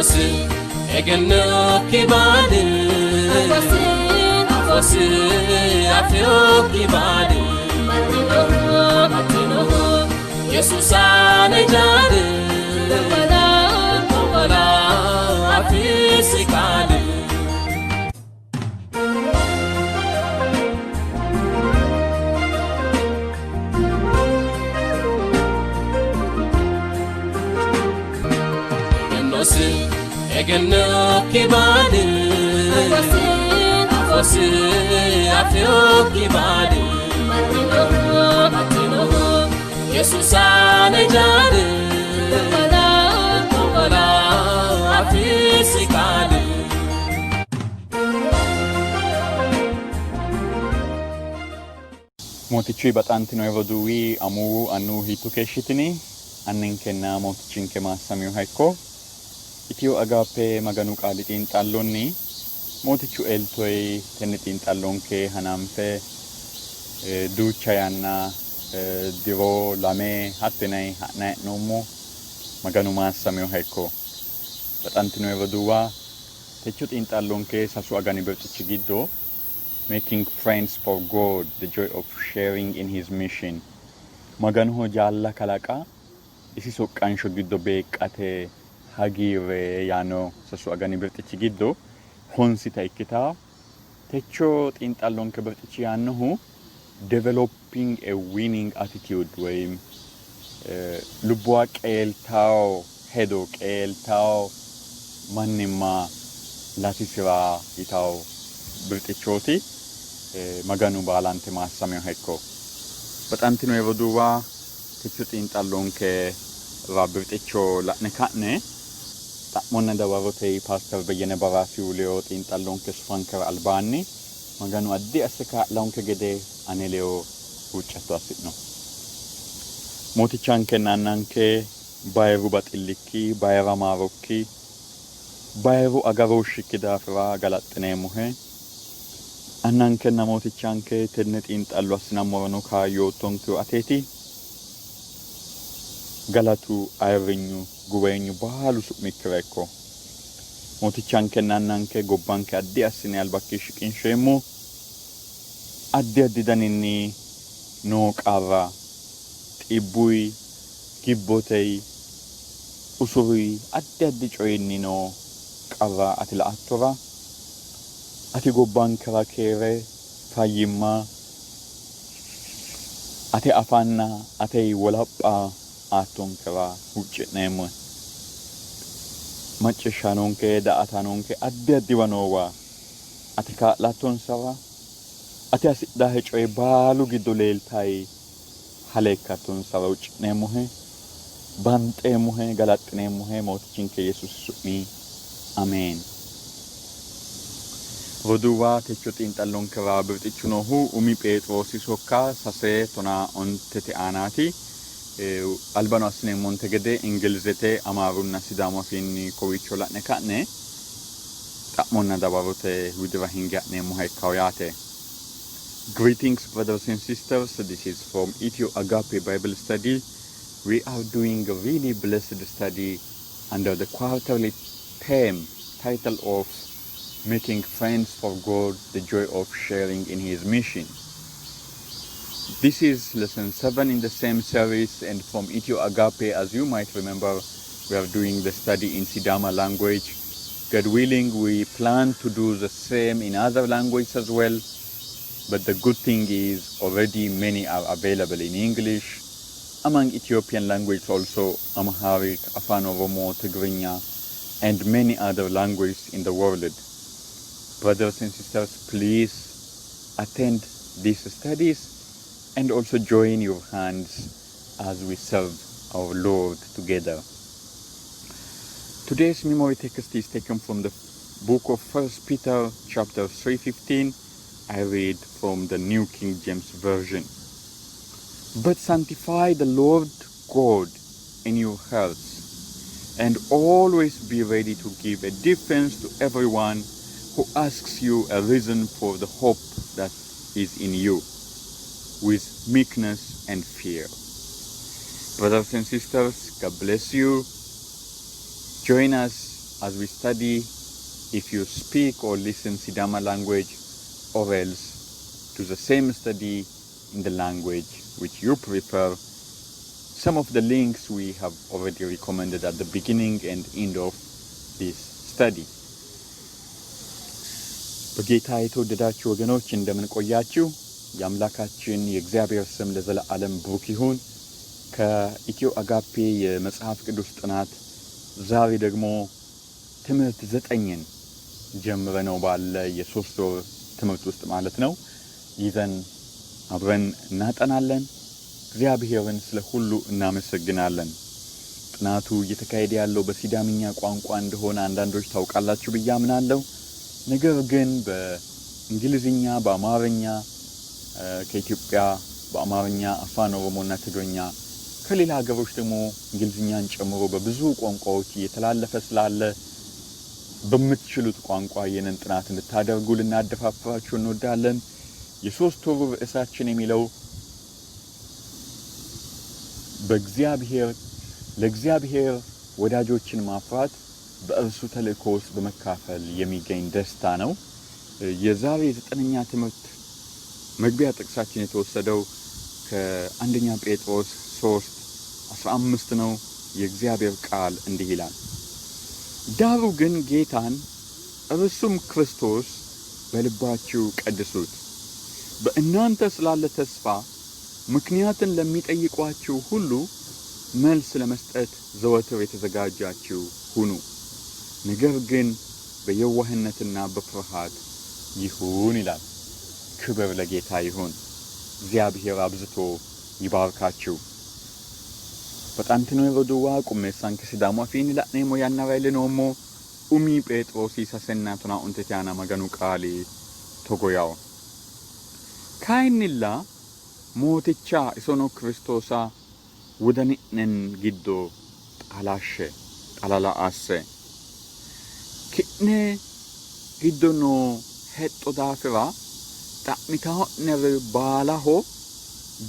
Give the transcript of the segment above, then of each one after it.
Egennosi egennokki baali afosi afiyokki baali baxxinohu Yesuusa ane jaali gongola afisi qaali. Egennosi egennokki baali afosi afiyokki baali baxxinohu Yesuusa ane jaali gongola afisi qaali. Mootichu baxantino roduuwi amuwu annuwu hiitto keeshshitini? Anninkenna mootichinke maassamiyoha ikko. Itiyo Agaappe Maganu qaali xiinxallonni mootichu eltoyi tenne xiinxallonke hananfe duucha yanna diro lame hattenayi ha'nayi hee'noommo. Maganu maassamiyoha ikko. Baxantino roduuwa, techo xiinxallonke sasu agani birxichi giddo Making Friends for God, the Joy of Sharing in His Mission, Maganoho jaalla kalaqa isi soqqansho giddo beeqqate hagiirre yaanno sasu agani birxichi giddo honsita ikkita. Techo xiinxallonke birxichi yaannohu Developing a Winning Attitude woyim lubbuwa qeeltawo hedo qeeltawo mannimma latisira yitawo birxichooti. Maganu baalante maassaminoha ikko. Baxantino roduuwa, techo xiinxallonke ra birxicho la'ne ka'ne xa'monna dawarote Paaster Beyyene Baraasihu ledo xiinxallonke sufankera albaanni Maganu addi asse kaa'lonke gede ane ledo huuccatto assi'no. Mootichankenna Annanke, bayiru baxillikki, bayira maarokki, bayiru agarooshshikki daafira galaxxineemmohe. Annankenna Mootichanke, tenne xiinxallo assinammorano kaayyoottonkehu ateeti. Galatu, ayirrinyu, guweenyu baalu su'mikkira ikko. Mootichankenna Annanke, gobbanke addi assine albakki shiqinsheemmo. Addi addi daninni noo qarra, xibbuyi, gibboteyi, usuruyi, addi addi coyinni noo qarra ati la''attora, ati gobbankera keere, fayyimma, ate afanna ateyi wolapha aattonkera huucci'neemmohe. Macciishshaanonke, daa''ataanonke addi addiwa noowa ati kaa'lattonsara, ati hasidhahe coyi baalu giddo leeltayi hale ikkattonsara huucci'neemmohe. Banxeemmohe, galaxxineemmohe, Mootichinke Yesuusi su'mi. Ameen. Roduuwa, techo xiinxallonkera birxichu noohu umi Pheexiroosi sokka sase tonaa ontete aanaati. Albano assineemmonte gede Ingilizete, Amaarunna Sidaamu afiinni kowiicho la'ne ka'ne xa'monna dawarote widira hinge ha'neemmoha ikkawo yaate. Greetings, brothers and sisters. This is from Ethio Agape Bible Study. We are doing a really blessed study under the quarterly theme title of Making Friends for God, the Joy of Sharing in His Mission. This is lesson 7 in the same series, and from Ethio Agape, as you might remember, we are doing the study in Sidama language. God willing, we plan to do the same in other languages as well. But the good thing is already many are available in English, among Ethiopian languages also Amharic, Afan Oromo, Tigrinya, and many other languages in the world. Brothers and sisters, please attend these studies and also join your hands as we serve our Lord together. Today's memory text is taken from the book of 1 Peter chapter 3:15. I read from the New King James Version. But sanctify the Lord God in your hearts, and always be ready to give a defense to everyone who asks you a reason for the hope that is in you, with meekness and fear. Brothers and sisters, God bless you. Join us as we study if you speak or listen Sidama language or else do the same study in the language which you prefer. Some of the links we have already recommended at the beginning and end of this study. በጌታ የተወደዳችሁ ወገኖች፣ እንደምን ቆያችሁ? የአምላካችን የእግዚአብሔር ስም ለዘለዓለም ብሩክ ይሁን። ከኢትዮ አጋፔ የመጽሐፍ ቅዱስ ጥናት ዛሬ ደግሞ ትምህርት 9ን ጀምረነው ባለ የ3 ወር ትምህርት ውስጥ ማለት ነው ይዘን አብረን እናጠናለን። እግዚአብሔርን ስለ ሁሉ እናመሰግናለን። ጥናቱ እየተካሄደ ያለው በሲዳምኛ ቋንቋ እንደሆነ አንዳንዶች ታውቃላችሁ ብዬ አምናለሁ። ነገር ግን በእንግሊዝኛ፣ በአማርኛ፣ ከኢትዮጵያ በአማርኛ፣ አፋን ኦሮሞና ትግርኛ፣ ከሌላ ሀገሮች ደግሞ እንግሊዝኛን ጨምሮ በብዙ ቋንቋዎች እየተላለፈ ስላለ በምትችሉት ቋንቋ ይህንን ጥናት እንድታደርጉ ልናደፋፍራችሁ እንወዳለን። የ3 ወሩ ርዕሳችን የሚለው በእግዚአብሔር ለእግዚአብሔር ወዳጆችን ማፍራት በእርሱ ተልእኮ ውስጥ በመካፈል የሚገኝ ደስታ ነው። የዛሬ 9ኛ ትምህርት መግቢያ ጥቅሳችን የተወሰደው ከአንደኛ ጴጥሮስ 3:15 ነው። የእግዚአብሔር ቃል እንዲህ ይላል፣ ዳሩ ግን ጌታን እርሱም ክርስቶስ በልባችሁ ቀድሱት፣ በእናንተ ስላለ ተስፋ ምክንያትን ለሚጠይቋችሁ ሁሉ መልስ ለመስጠት ዘወትር የተዘጋጃችሁ ሁኑ፣ ነገር ግን በየዋህነትና በፍርሃት ይሁን ይላል። ክብር ለጌታ ይሁን። እግዚአብሔር አብዝቶ ይባርካችሁ። Baxantino roduuwa, qummeessanke Sidaamu afiinni la'neemmo yannara iillinoommo. Umi Pheexiroosi 3:15 aana Maganu qaali togo yawo. Kayinnilla Mooticha isono Kiristoosa wodani'nen giddo xalashshe xalala asse. Ki'ne giddo noo hexxo daafira xa'mitaa'nere baalaho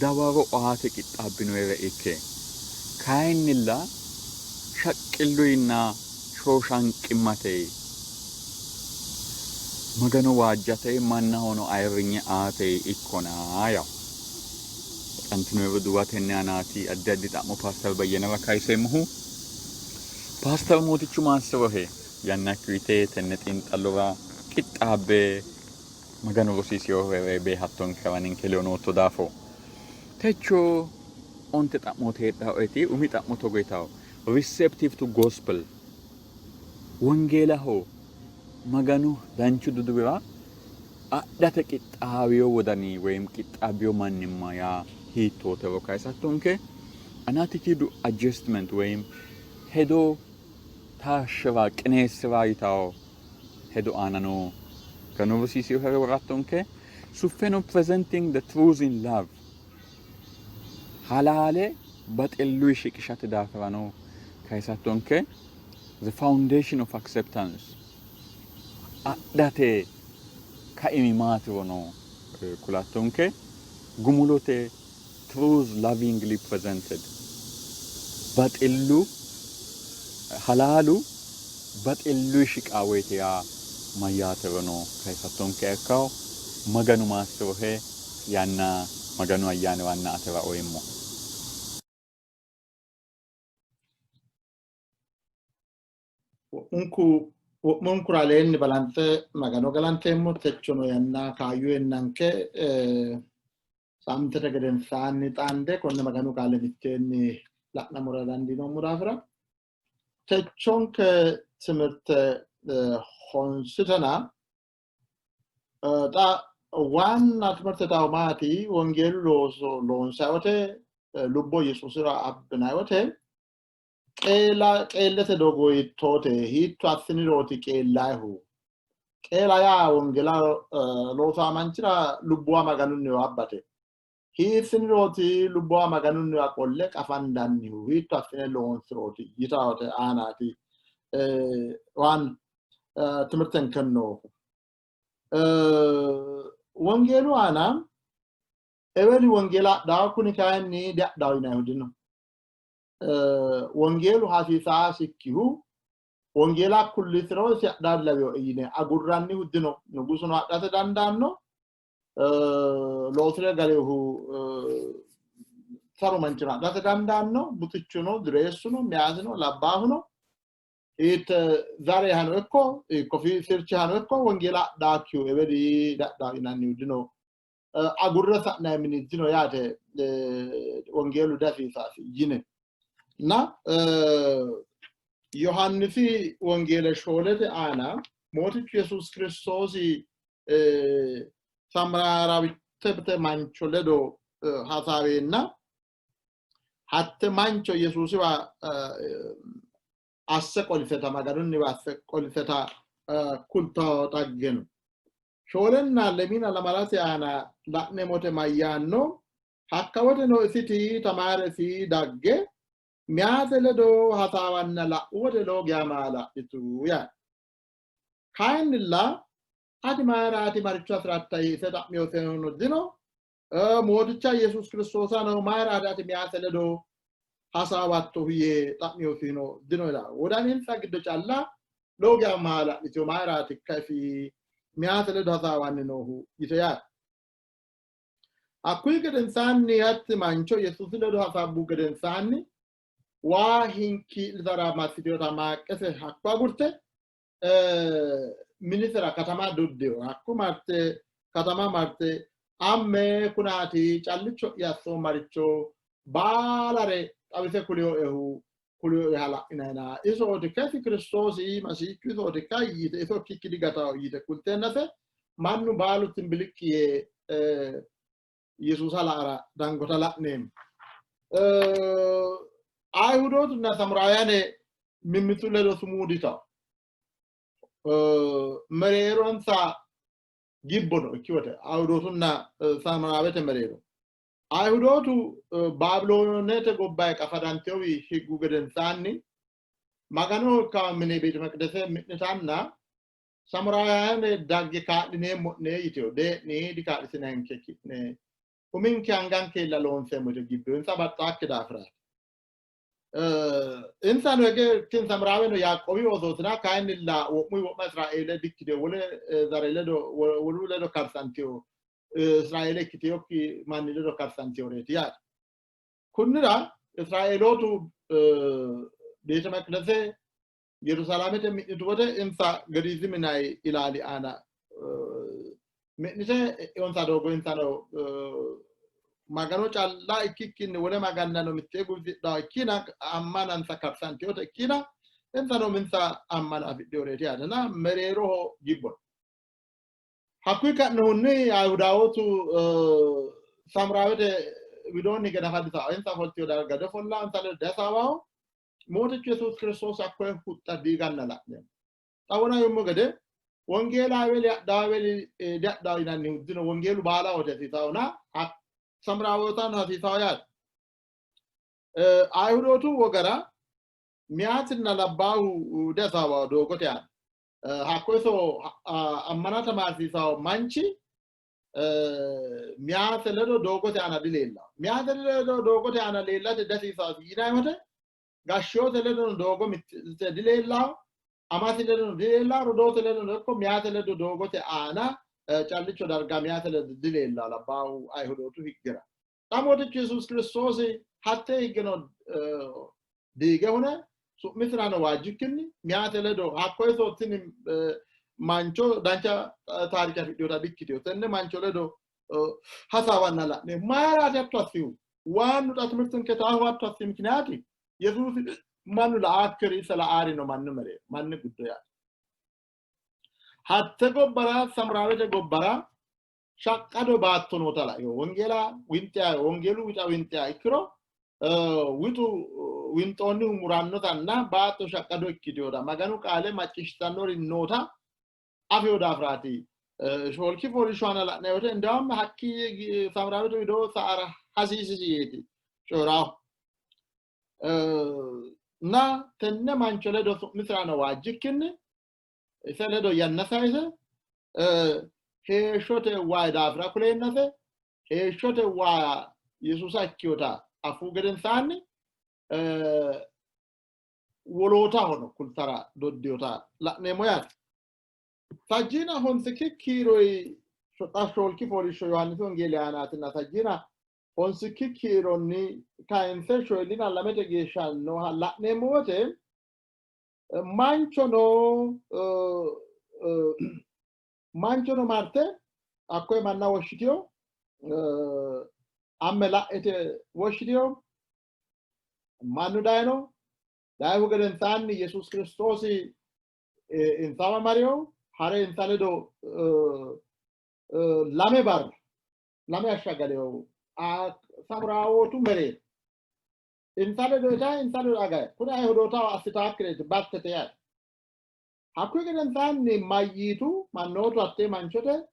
dawaro aate qixxaabbinoyere ikke. Kayinnilla shaqqilluyinna shooshanqimmate Magano waajjate mannahono ayirrinye aate ikkona yawo. Baxantino roduuwa, tenne aanaati addi addi xa'mo Paaster Bayyenera kayiseemmohu. Paaster Mootichu maassirohe, yannakki uyite tenne xiinxallora qixxaabbe Maganu rosiisinohere beehattonkera ninke ledo nootto daafo. Techo 9 xa'mooti heedhaoeti. Umi xa'mo togo yitawo: receptive to gospel, wongeelaho, Maganu danchu duduwira adhate qixxaawiyo wodani woyim qixxaabiyo mannimma yaa hiittootero kayisattonke. An attitude adjustment ወይም hedo taashshira qineessira yitawo hedo aanano Maganu rosiisinohere worattonke. Suffeno presenting the truth in love, halaale baxilluyi shiqishate daafirano kayisattonke. The foundation of acceptance, adhate kaimi maatirono kulattonke. Gumulote truth lovingly presented, baxillu halaalu baxilluyi shiqaa woyte yaa mayyaaterono kayisattonke. Ikkawo Maganu maassirohe, yanna Maganu ayyaaniranna atera oyeemmo. Wo'munku wo'munkura aleenni balanxe Magano galanteemmo. Techono yanna kaayyu yennanke saamintete gedensaanni xaande konne Maganu qaale mitteenni la'nammora dandiinoommo daafira techonke timirte honsitena xa waanna timirte tawo maati? Wongeelu looso loonsayi wote, lubbo Yesuusira abbinayi wote qeela qeellete doogo hiittoote? Hiitto assinirooti qeellayihu? Qeela yaa wongela loosaa manchira lubbuwa Maganunniwa abbate. Hiissinirooti lubbuwa Maganunniwa qolle qafandannihu? Hiitto assine loonsirooti yitawote aanaati waan timirtenken noohu. Wongeelu aana eweli wongeela adhawo, kuni kayinni diadhawo yinayihu dino. Wongeelu hasiisaasikkihu Wongeela kullisiro isi adhaa dilaweyo yine agurrannihu dino. Nugusuno adhate dandaanno. Loosire galehu saru manchino adhate dandaanno. Buxichuno, dureessuno, meyaatino, labbaahuno hiitte zarehano ikko hiikko sirchihano ikko wongeela adhaakkihu eweli dadhaa yinannihu dino. Agurre sa'nanni mini dino yaate wongeelu dihasiisaasi yine. Na Yohaannisi wongeele 4 aana Mootichu Yesuusi Kiristoosi Samaarawittete mancho ledo hasaaweenna hatte mancho Yesuusiwa asse qoliseta Maganunniwa asse qoliseta kultawo xagge no. 24 aana la'neemmote mayyaanno? Hakka woteno isiti tamaaresi dagge meyaate ledo hasaawanna la'u wote lowo geya maala'litu yaanno. Kayinnilla ati mayiraati maricho hasi'ratta yee ise xa'miyosehuno dino. Mooticha Yesuus Kiristoosano mayiraati ati meyaate ledo hasaawattohu yee xa'miyosino dino yaanno. Wodaninsa giddo calla lowo geya maala'litino mayiraatikka isi meyaate ledo hasaawanni noohu yite yaate. Hakkuyi gedensaanni hatti mancho Yesuusi ledo hasaabbu gedensaanni waa hinkii'litara massitinota maaqqese hakko agurte minisera katama doddino. Hakko marte katama marte amme kunaati callicho'ya assoommaricho baalare xawise kulinoehu kulinoeha la'inayina isootikka isi Kiristoosi Masiichu isootikka yite iso ikkikki digatawo yite kulteennase mannu baalu timbiliqqi yee Yesuusa la'ara dangota la'neemmo. Ayihudootunna Samuraayane mimmitu ledo sumuu ditawo. Mereeronsa gibbo no ikki wote Ayihudootunna Samuraawete mereero. Ayihudootu Baabiloonete gobbayi qafadantewi higgu gedensaanni Maganoho ikka mine beete meqidese mi'nitanna Samuraayane dagge kaa'lineemmo'ne yitino. Dee'ni dikaa'litinanke ki'ne uminke angankeella loonseemmo yite gibbino. Insa baxxaakki daafiraati. Insano hige tin Samuraaweno Yaaqoobi oosootina kayinnilla wo'muyi wo'ma Israeele dikkitino. Wole zare ledo wolu ledo karsantino. Israeele ikkitinokki manni ledo karsantinoreeti yaate. Kunnira Israeelootu beete meqidese Yerusaalamete mi'nitu wote insa Geriizimi yinanni ilaali aana mi'nite e'inonsa doogo insano Magano calla ikkikkinni wole magannano mittee guwisidhanno ikkina ammanansa karsantinota ikkina insano uminsa ammana afidhinoreeti yaatena mereeroho gibbo no. Hakkuyi ka'nohunni Ayihudawootu Samiraawete widoonni hige nafa disaawa. Insa ofoltino darga diofollawo, insa ledo dihasaawaho. Mootichu Yesuusi Kiristoosi hakkoye huxxa diiganna la'neemmo. Xa wona yuummo gede wongeelaaweli adhaaweli diadhaawo yinannihu dino. Wongeelu baalahooti hasiisaahuna Samiraawootaano hasiisaho yaate. Ayihudootu wogara meyaatinna labbaahu dihasaawaho doogote aana. Hakko iso ammana tamaarsiisawo manchi meyaate ledo doogote aana dileellanno. Meyaate ledo doogote aana leellate dihasiisaasi yinanni wote gashshoote ledono doogo mittite dileellanno, amasi ledono dileellanno, rodoote ledono ikko meyaate ledo doogote aana callicho darga meyaate ledo dileellanno labbaahu Ayihudootu higgera. Xa Mootichu Yesuusi Kiristoosi hattee higgeno diige hune su'misirano waajjikkinni meyaate ledo hakko iso tini mancho dancha taarike afidhinota dikkitino. Tenne mancho ledo hasaawanna la'ne mayiraati hatto assihu? Waannu xa timirtinke taahu hatto assi mikiniyaati Yesuusi mannu la'aakkiri isa la'aari no mannu mereero mannu giddo yaate. Hatte gobbara Samiraawete gobbara shaqqado baatto noota laino. Wongeela winxiya wongeelu wixa winxiya ikkiro wixu winxoonnihu murannotanna baatto shaqqado ikkitinota Maganu qaale macciishshitannori noota afino daafiraati. 4 fooliishsho aana la'nanni woyte indaawmme hakkii Samiraawete widoo sa'ara hasiisisi yeeti coyi'raahu. Na tenne mancho ledo su'misirano waajjikkinni ise ledo yanna sayise heeshshote wayi daafira kuleennase heeshshote waa Yesuusa ikkinota affu gedensaanni wolootahono kultara doddiyota la'neemmo yaate. Sajjiina honsikki kiiroyi shoolki fooliishsho Yohaannisi Wongeeli aanaatinna sajjiina honsikki kiironni kayinse shoyillina lamete geeshsha nooha la'neemmo wote manchono marte hakkoye manna woshshitiyo, amme la'ete woshshitiyo, mannu dayino. Dayihu gedensaanni Yesuusi Kiristoosi insawa mariyo, hare insa ledo lame barra lame hashsha galeyo Samuraawootu mereero insa ledo itayi insa ledo agayi. Kuni Ayihudootaho assitaakkireeti battete yaate. Hakkuyi gedensaanni mayyiitu mannootu hattee manchote,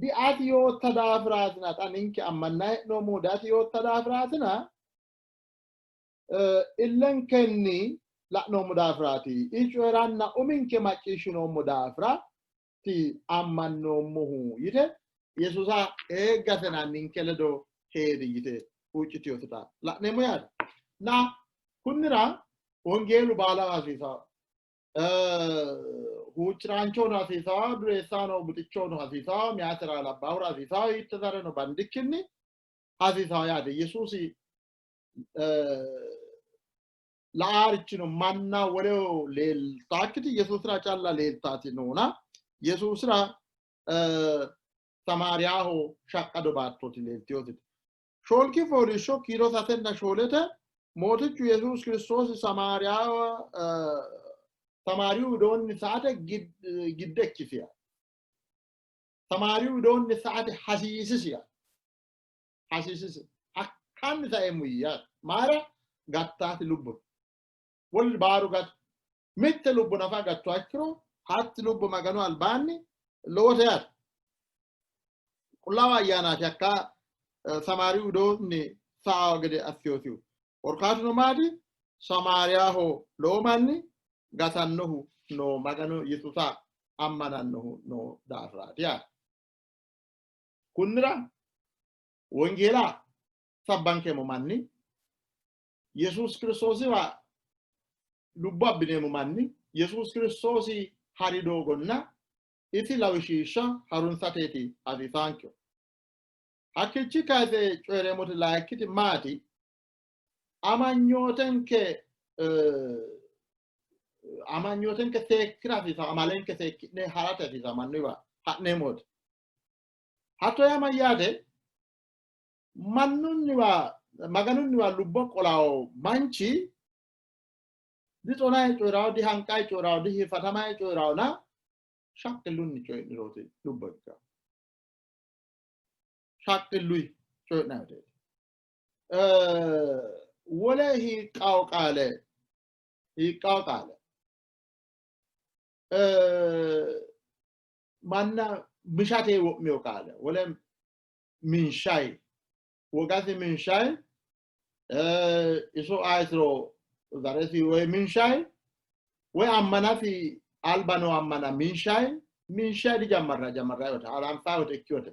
Diati yootta daafiraatina xa ninke ammannayi hee'noommohu diati yootta daafiraatina illenkenni la'noommo daafiraati, coyi'ranna uminke macciishshinoommo daafiraati ammannoommohu yite Yesuusa eeggatena ninke ledo hee'ri yite huuccitiyosita la'neemmo yaate. Na kunnira wongeelu baalaho hasiisawo. Huucciraanchono hasiisawo, dureessaano buxichono hasiisawo, meyaatera labbaahura hasiisawo, hiitte zareno bandikkinni hasiisawo yaate. Yesuusi la'aarichino manna woleho leeltaakkiti Yesuusira calla leeltaati noona Yesuusira Samaariyaho shaqqado baattooti leeltiyositi. Shoolki fooliishsho kiiro sasenna shoolete Mootichu Yesuusi Kiristoosi Samaariyu widoonni saate gidde ikkisiya. Samaariyu widoonni saate hasiisisiya. Hasiisisi. Hakkaanni saeemmo yii. Mayira gattaati lubbo. Wol baaru gat mitte lubbo nafa gattuha ikkiro hatti lubbo Maganu albaanni lowote yaate. Qullaawa Ayyaanaati hakka Samaariyu widoonni sa'awo gede assiyosihu. Korkaatuno maati? Samaariyaho lowo manni gatannohu noo Maganu Yesuusa ammanannohu noo daafiraati yaate. Kunnira wongeela sabbankeemmo manni Yesuusi Kiristoosiwa lubbo abbineemmo manni Yesuusi Kiristoosi hari doogonna isi lawishshiishsha harunsateeti hasiisaankehu. Hakkiichi kayise coyi'reemmoti layikkiti maati? Amanyootenke amanyootenke seekkira hasiisawo, amalenke seekki'ne harate hasiisawo mannuyiwa ha'neemmoti. Hatto yaa mayyaate? Mannunniwa Maganunniwa lubbo qolawo manchi dixonayi coyi'rawo, dihanqayi coyi'rawo, dihifatamayi coyi'rawona shaqqillunni coyi'nirooti lubbo ikka. Shaqqilluyi coyi'nayi woteeti. Wole hiiqqawo qaale hiiqqawo qaale manna mishate wo'miyo qaale wole minshayi wogasi minshayi iso ayitiro zaresi woy minshayi woy ammanasi alba noo ammana minshayi minshayi dijammarra jammarra yote haransa yote ikkiyote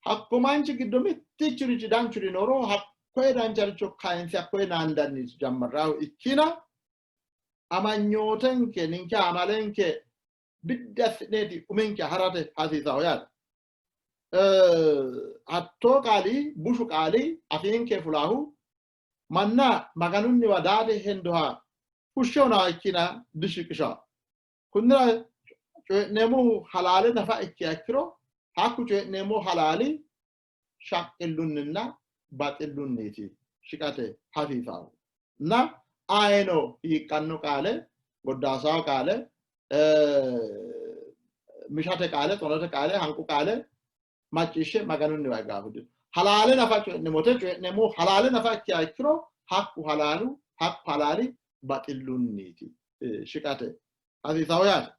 hakko manchi giddo mittichirichi danchuri nooro hakkoye dancharicho kayinse hakkoye naandanni jammarrahu ikkina amanyootenke ninke amalenke biddi assi'neeti uminke harate hasiisaho yaate. Hattoo qaali bushu qaali afiinke fulahu manna Maganunniwa daate hendoha fushshe hunaha ikkina dishiqishaho. Kunnira coyi'neemmohu halaale nafa ikkiha ikkiro hakku coyi'neemmo halaali shaqqillunninna baxillunniiti shiqate hasiisahu. Na ayino hiiqqanno qaale, goddaasawo qaale, mishate qaale, xonote qaale, hanqu qaale macciishshe Maganunniwa higaahu dino. Halaale nafa coyi'neemmote coyi'neemmohu halaale nafa ikkiha ikkiro hakku halaalu hakku halaali baxillunniiti shiqate hasiisawo yaate.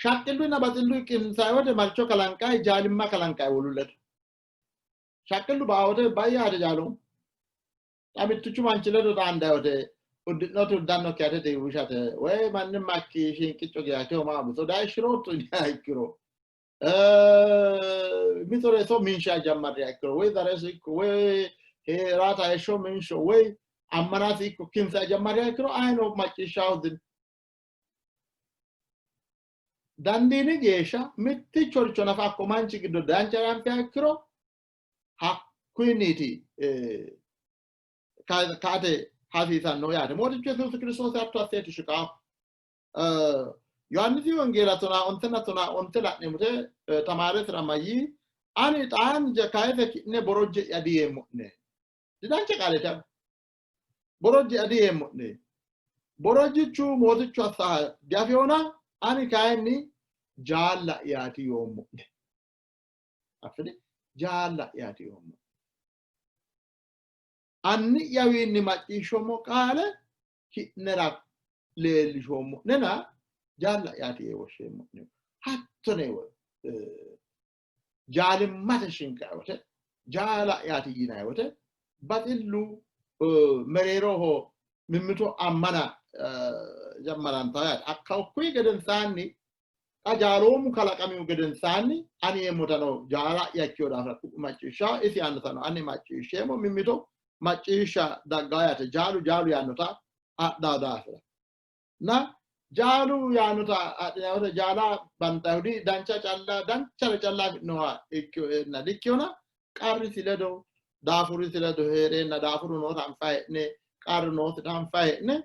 Shaqqillunna baxillu qinsayi wote marcho kalanqayi jaalimma kalanqayi wolu ledo. Shaqqillu baa wote bayyaate jaaloomu. Xa mittichu manchi ledo xaandayi wote uddi'noti uddannokki atete wishate woy mannimmakki shinqicco geyateho maa buso dayishshirootto yiniha ikkiro mitore iso minsha jammarriha ikkiro woy zareso ikko woy hee'raata heeshsho minsho woy Ammanasi ikko kinsa jammariha ikkiro ayino macciishshaho dino. Dandiini geeshsha mittichoricho nafa hakko manchi giddo dancha anfiha ikkiro hakkuyinniiti kaate hasiisanno yaate. Mootichu Yesuusi Kiristoosi hatto asseeti shiqaahu. Yohaannisi Wongeela 14 la'neemmote tamaaresira mayyii ani xaanja kayise ki'ne borojje'ya diyeemmo'ne. Didancha qaaleeti abba. Borojje'ya diyeemmo'ne. Borojjichu mootichu assaha diafeona ani kayinni jaalla'yaati yoommo'ne. Affini jaalla'yaati yoommo'ne. Anni'yawiinni macciishshoommo qaale ki'nera leellishoommo'nena jaalla'yaati yee woshsheemmo'ne. Hattone jaalimmate shinqayi wote jaala'yaati yinanni wote baxillu mereeroho mimmito ammana jammarantawo yaate. Hakkuyi gedensaanni xa jaaloomu kalaqamihu gedensaanni ani yeemmotano jaala'ya ikkino daafira ku'u macciishsha isi yaannotano ani macciishsheemmo mimmito macciishsha daggawo yaate jaalu jaalu yaannota adhawo daafira. Na jaalu yaannota adhinanni wote jaala banxannihu dancha calla danchare calla afi'noha ikkina dikkinona qarrisi ledo daafurisi ledo hee'reenna daafuru noota anfayi hee'ne qarru noosita anfayi hee'ne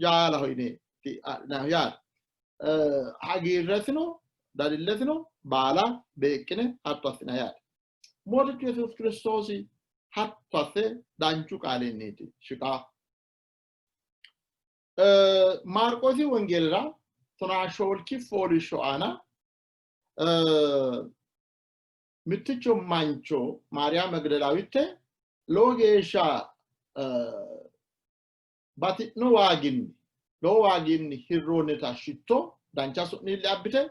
jaalaho yine adhinannihu yaate. Hagiirresino dadillesino baala beeqqine hatto assinanni yaate. Mootichu Yesuusi Kiristoosi hatto asse danchu qaalinniiti shiqaa. Maarqoosi wongeelira 14 fooliishsho aana mitticho mancho Maariyaam Magdalaawitte lowo geeshsha bati'no waaginni lowo waaginni hirroonnita shitto dancha su'niille abbite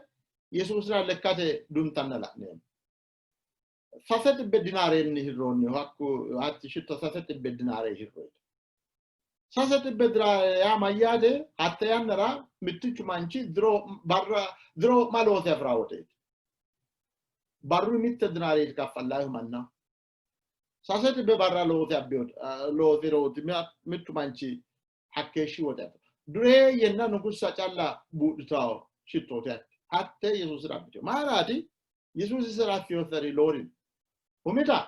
Yesuusira lekkate duntanna la'neemmo. 300 dinaarenni hirroonnihu hakku hatti shitto 300 dinaare hirroyte. 300 dinaare yaa mayyaate? Hatte yannara mittichu manchi diro barra diro wo'ma loose afi'ra woxeeti. Barru mitte dinaareeti kaffallannihu mannaho. 300 barra loose abbiyo loosirooti mittu manchi hakkeeshshi woxe afi'ra. Dureeyyenna nugussa calla buudhitawo shittooti hatte. Hatte Yesuusira abbitino. Mayiraati? Yesuusi isira assinoseri lowori no. Umita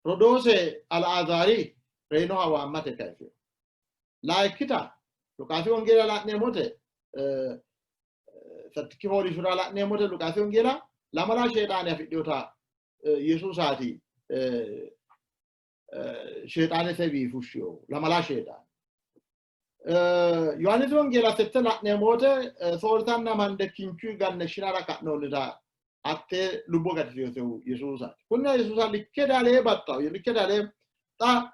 rodoose Aliaazaari reyinoha waammate kayisino. Layikkita Luqaasi Wongeela la'neemmote settikki fooliishshora la'neemmote Luqaasi Wongeela lamala sheexaane afidhinota Yesuusaati sheexaane sewi fushshinohu lamala sheexaane. Yohaannisi Wongeela sette la'neemmo wote soorritanna mande kinchu ganne shinara ka'noonnita hattee lubbo gatisinosehu Yesuusaati. Kunni Yesuusa likke dalee baxxawo, likke dalee xa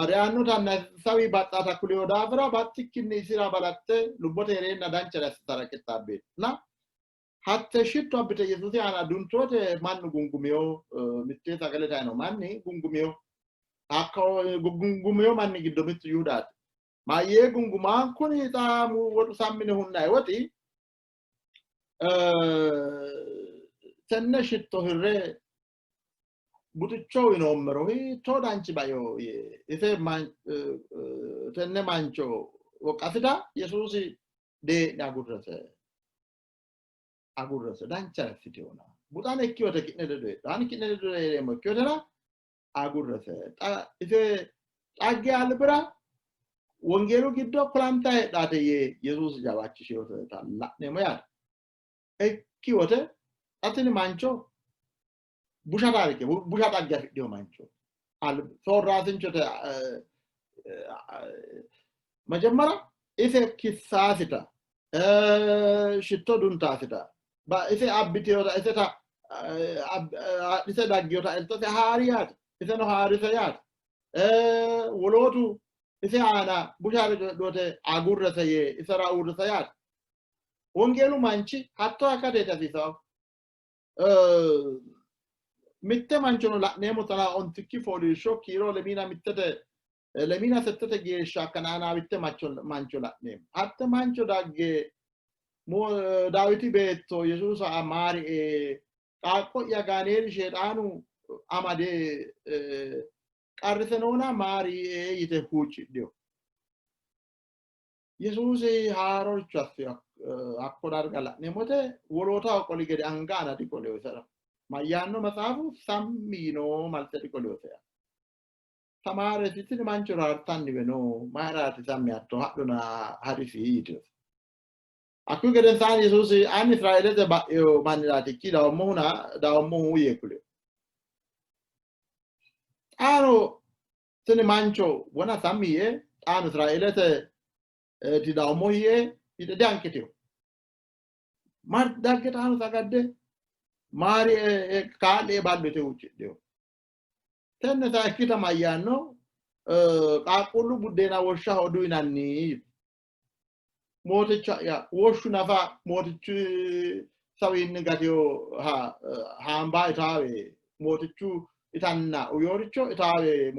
reyannotanna sawi baxxata kulino daafira baxxikkinni isira balaxxe lubbote hee'reenna danchare assitara qixxaabbeeti. Na hatte shitto abbite Yesuusi aana duntote mannu gungumiyo, mittee sagale tayino manni gungumiyo. Hakko gungumiyo manni giddo mittu Yihudaati. Mayyee gungumaan kuni xa woxu sammine hunnayi woxi tenne shitto hirre buxicho uyinoommero hiittoo danchi baio yee ise tenne mancho woqqasita Yesuusi dee'ni agurrese agurrese dancha assitewona buxane ikkiwote ki'ne ledo heedho ani ki'ne ledo hee'reemmo ikkiwotera agurrese xa ise xagge albira wongeelu giddo kulanta heedhaate yee Yesuusi jawaachishinota la'neemmo yaate. Ikki wote xa tini mancho busha taarike busha xagge afidhino mancho soorraasinchote መጀመሪያ ise kissaasita shitto duntaasita ise abbiteyota iseta adhite daggeyota eltose haari yaate iseno haarise yaate wolootu ise aana bushare coyidhote agurrese yee isera uurrise yaate wongeelu manchi hatto akkateeti hasiisawo mitte manchono la'neemmo 12 fooliishsho kiiro lemiina mittete lemiina settete geeshsha Kanaanaawitte mancho la'neemmo. Hatte mancho dagge Daawiti beetto Yesuusa maarie qaaqqo'ya gaaneeli Sheexaanu amade Qarrise noona maarie yite huuccidhino. Yesuusi haaroricho assi hakko darga la'neemmote wolootaho qoli gede anga aana diqolino isera. Mayyaanno maxaafu sammi yino malte diqolino isera. Samaareti tini mancho raartanniwe no mayiraati sammi hatto hadhona harisi yitinosi. Hakkuyi gedensaanni Yesuusi ani Israeelete ba'ino manniraati ikki dawommohuna dawommohu yee kulino. Xaano tini mancho wona sammi yee xaano Israeelete didawommo yee yite dihanqitino. Dagge xaano sagadde maari kaa'lie ballo yite huuccidhino. Tenne sayikkita mayyaanno qaaqquullu buddeena woshshaho duyinanni yitu. Mooticha'ya woshshu nafa mootichu sawiinni gatino haambaa itaawe mootichu itanna uyooricho itaawe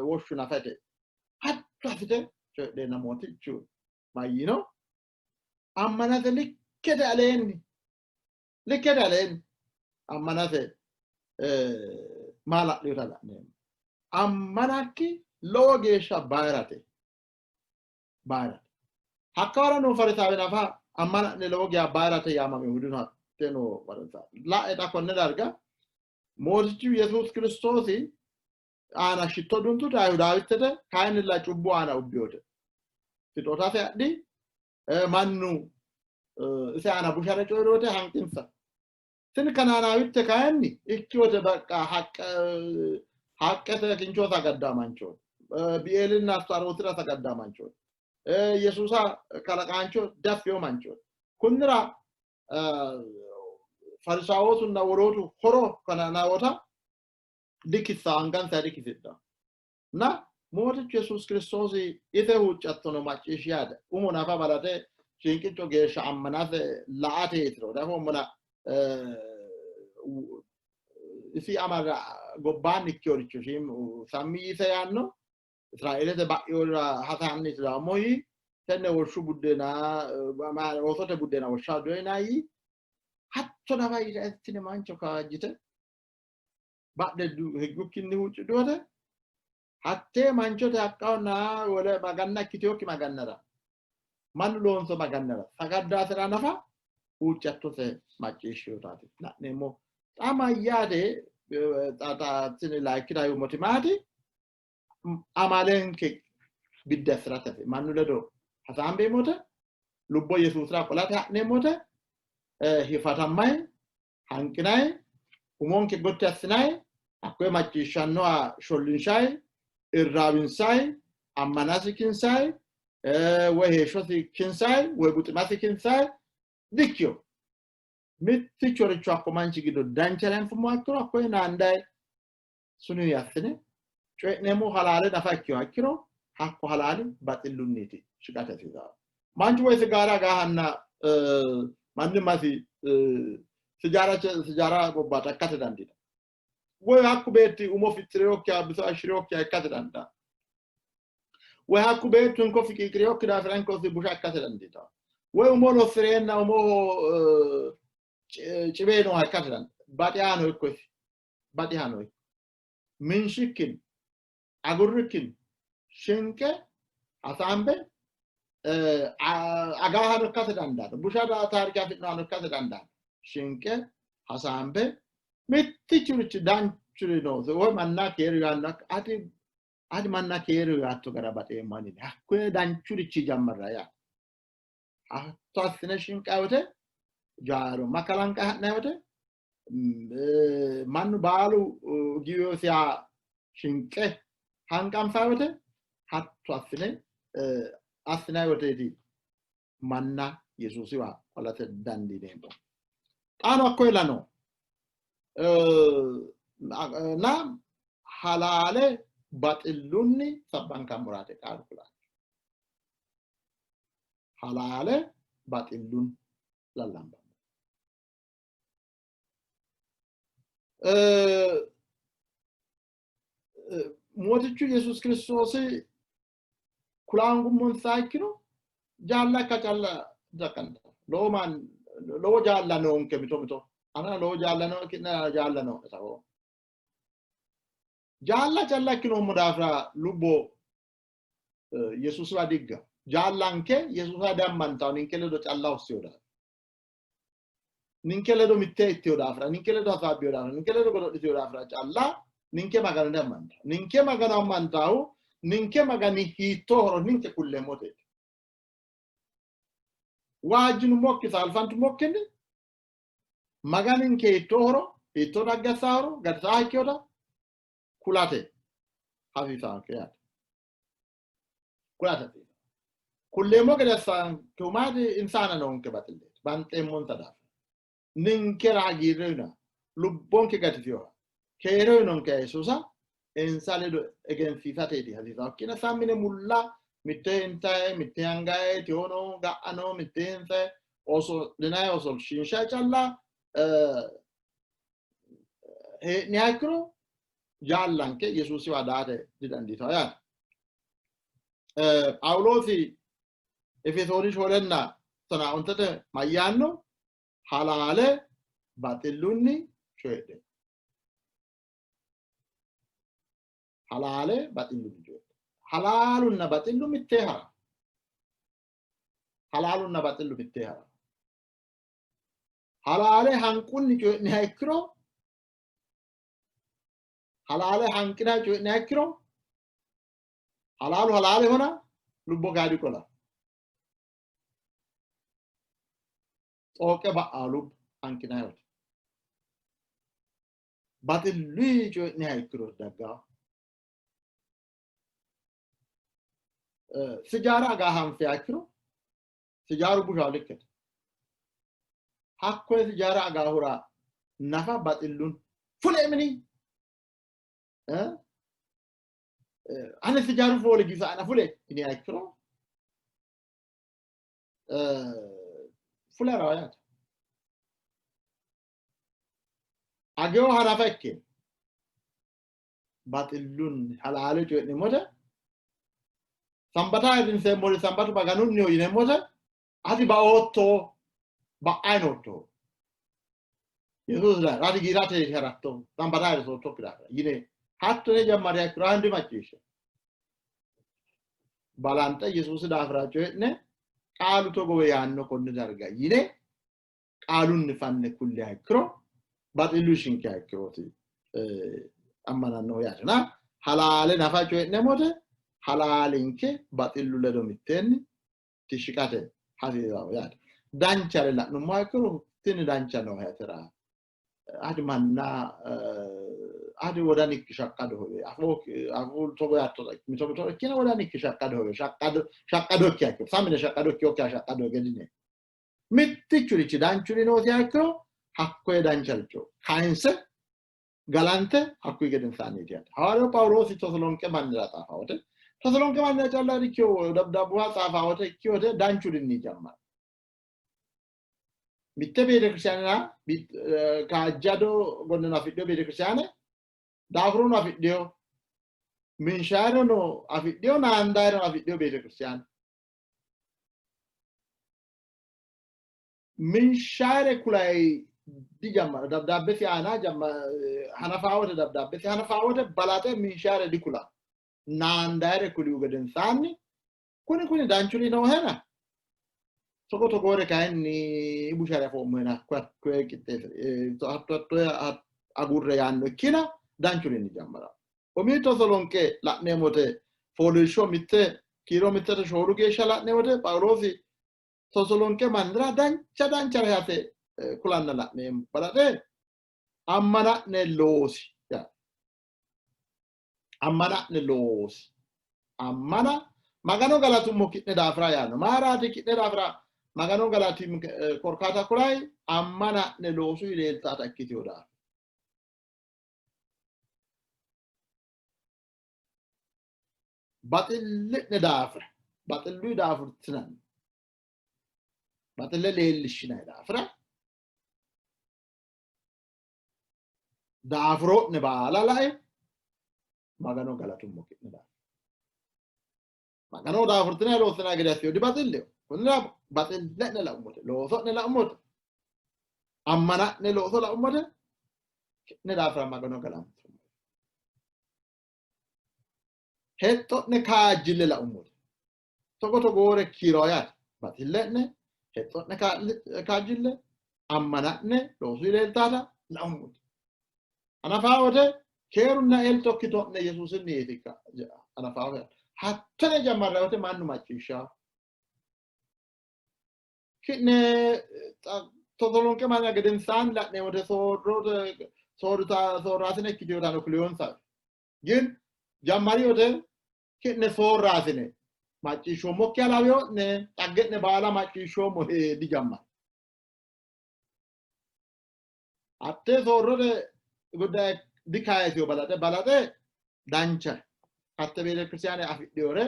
woshshu nafa ite. Hatto assite coyidheenna mootichu mayyino? Ammanate likkete aleenni likkete aleenni ammanate maala'linota la'neemmo. Ammanakki lowo geeshsha bayirate. Bayirate. Hakka waro noo Farisaawe nafa ammana'ne lowo geeshsha bayirate yaamame hudino hatte noo Farisaawe. La'e xa konne darga Mootichu Yesuusi Kiristoosi aana shitto duntute Ayihudawittete kayinnilla cubbu aana ubbiyote. Sixootase adhi mannu ise aana bushare coyi'rote hanqinsa. Tini Kanaanaawitte kayinni ikkiwote baqqa haqqete kincho sagaddaa manchooti. Bieelinna Astarootira sagaddaa manchooti. Yesuusa kalaqaancho daffeyo manchooti. Kunnira Farisaawootunna wolootu horo Kanaanaawoota dikissa angansa dikisidha. Na Mootichu Yesuusi Kiristoosi ise huuccattono macciishshi yaate umo nafa balaxe shinqicco geeshsha ammanase la''ate yitiro dafoommona isi amara gobbaanni ikkinoricho sammi yiise yaanno Israeelete ba'yorira hasaanni sidaamo yii tenne woshshu buddeena oosote buddeena woshsha doyina yii hatto nafa yite mancho kaajjite badhe higgukkinni huuccidhuwote hattee manchote haqqahonna wole maganna ikkitinokki magannara mannu loonso magannara sagaddaasira nafa huuccattose macciishshinotaati la'neemmo. Xa mayyaate tini layikkita yuummoti maati? Amalenke biddi assi'rate mannu ledo hasaambeemmote lubbo Yesuusira qolate ha'neemmote hifatammayi hanqinayi, umonke gotti assinayi, hakkoye macciishshannoha shollinshayi, irraawinsayi, ammanasi kinsayi, woy heeshshosi kinsayi, woy buximasi kinsayi dikkiyo. Mittichoricho hakko manchi giddo danchare anfummoha ikkiro hakkoye naandayi sunii assine coyi'neemmo halaale nafa ikkinoha ikkiro hakko halaali baxillunniiti shiqate hasiisanno. Manchu woy sigaara agaahanna mannimmasi sijaara sijaara gobbaata ikkate dandiita. Woy hakku beetti umo fixxirinokkiha biso ashshirinokkiha ikkate dandaa. Woy hakku beettu hinko fiqiiqirinokki daafira hinkosi busha ikkate dandiita. Woy umo lossi'reenna umoho cibe nooha ikkate dandaa. Baxihano ikko isi. Baxihano ikko. Minshikkin agurrikkin shinqe hasaambe agaahano ikkate dandaanno busha taarike afi'nohano ikkate dandaanno shinqe hasaambe mittichurichi danchuri noosi woy manna keeru yaanno ati ati manna keeru yaatto gara baxeemmo ani hakkoye danchurichi jammarra yaa hatto assine shinqay wote jaarumma kalanqa ha'nay wote mannu baalu giwiyosiha shinqe hanqanfay wote hatto assine assinay woteeti manna Yesuusiwa qolate dandiineemmo. Xaano hakko ilano na halaale baxillunni sabbankammoraati qaalu kulanno. Halaale baxillunni lallambanni. Mootichu Yesuus Kiristoosi kulaangummonsa ikkiro jaalla ikka calla daqqanta. Lowo man lowo jaalla noonke mito mito. Anera lowo jaalla noo ki'nera jaalla noo'ne sawo. Jaalla calla ikkinoommo daafira lubbo Yesuusiwa digga. Jaallanke Yesuusa diammantawo ninke ledo calla hossiyo daafira. Ninke ledo mitte ittiyo daafira, ninke ledo hasaabbiyo daafira, ninke ledo godo'litiyo daafira calla ninke Magano diammantawo. Ninke Magano ammantahu ninke Magani hiittoohoro ninke kulleemmoteeti. Waajjinummokki saalfantummokkinni Maganinke hiittoohoro, hiittoo dhagge assaahoro, gatisaa ikkeyota kulate hasiisaanke yaate. Kulate hasiisaanke. Kulleemmo gede assaankehu maati? Insa aana noonke baxilleeti. Banxeemmonsa daafira. Ninkera hagiirre uyinoha, lubbonke gatisiyoha, keere uyinonkeha Yesuusa insa ledo egensiisateeti hasiisaanke. Ikkina sammine mulla mitte intayi, mitte angayi, tewono ga'ano mitte insayi oso'linayi osolshiinshayi calla hee'niha ikkiro jaallanke Yesuusiwa daate didandiitawo yaate. Phaawuloosi Efesooni 4:15 mayyaanno? Halaale baxillunni coyidhe. Halaale baxillunni coyidhe. Halaalunna baxillu mittee hara. Halaalunna baxillu mittee hara. Halaale hanqunni coyi'niha ikkiro, halaale hanqina coyi'niha ikkiro, halaalu halaalehona lubbo gaadi qola. Xooqe ba'aa lubbo hanqinayi wote. Baxilluyi coyi'niha ikkiro daggaa. Sijaara agaa hanfiha ikkiro sijaaru bushaho likkete. Hakkoye sijaara agaahura nafa baxillun fule mini ane sijaaru fooli gisaana fule yiniha ikkiro fule harawa yaate. Agewo hanafa ikke baxillunni halaale coyi'neemmote sambata ayirrinseemmori sambatu maganunniho yineemmote ati baootto ba'ayi nootto Yesuusi daafira ati giirate haratto sambata ayirrisoottokki daafira yine hatto yine jammariha ikkiro handi macciishshe balanxe Yesuusi daafira coyi'ne qaalu togo yaanno konni darga yine qaalunni fanne kulliha ikkiro baxillu ishinkeha ikkirooti ammanannohu yaatena halaale nafa coyi'neemmote halaalinke baxillu ledo mitteenni tishshiqate hasiisanno yaate. Danchare la'nummoha ikkiro tini dancha noo atera ati manna ati wodanikki shaqqadoho afuu togo yaatto mito mito ikkina wodanikki shaqqadoho shaqqado shaqqadokkiha ikkiro samine shaqqado ikkiyokkiha shaqqado gedine mittichurichi danchuri noosiha ikkiro hakkoye dancharicho kayinse galante hakkuyi gedensaanniiti yaate. Hawaariyawu Phaawuloosi Tosolonqe mannira xaafa wote Tosolonqe mannira calla ikkiyo dabdaabbuwa xaafa wote ikkiyote danchurinni jammara. Mitte beetekiristaanera kaajjado gonneno afidhino beetekiristaane daafurono afidhino minshayirono afidhino naandayirono afidhino beetekiristaane. Minshaire kulay dijammara dabdaabbesi aana hanafaa wote dabdaabbesi hanafaa wote balaxe minshaire dikula naandaire kulihu gedensaanni kuni kuni danchuri noohena togo togoore kayinni bushare afoommohena koye qixxeesse hatto hatto agurre yaanno ikkina danchurinni jammara. Umi Tosolonqe la'neemmote fooliishsho mitte kiiro mittete shoolu geeshsha la'neemmote Phaawuloosi Tosolonqe mannira dancha danchare hase kulanna la'neemmo. Balaxe ammana'ne loosi ammana'ne loosi ammana Magano galatummo ki'ne daafira yaanno. Mayiraati ki'ne daafira Magano galatim korkaata kulayi ammana'ne loosu leeltaata ikkitino daafira. Baxilli'ne daafira baxilluyi daafurtinanni baxille leellishshinanni daafira daafuro'ne baala lae Magano galatummo ki'ne daafira. Maganoho daafurtinanni loossinanni gede assiyo dibaxilleho. Kunnira baxille'ne la'ummote, looso'ne la'ummote, ammana'ne looso la'ummote ki'ne daafira Magano galantummo. Hexxo'ne kaajjille laummote. Togo togoore kiiro yaate. Baxille'ne, hexxo'ne kaajjille, ammana'ne loosu leeltaata laummote. Anafaa wote keerunna elto ikkito'ne Yesuusinni yeetikka anafaa yaate. Hattene jammarra wote mannu macciishshaa. Ki'ne Tosolonqe manna gedensaanni la'ne wote soorraasine ikkiteyootano kuliyonsa. Gin jammari wote ki'ne soorraasine macciishshoommokkiha laweyo'ne xagge'ne baala macciishshoommo hee dijammari. Hattee soorrote guddaye dikayisiyo balaxe balaxe dancha hatte beetekiristiyaane afidhiyore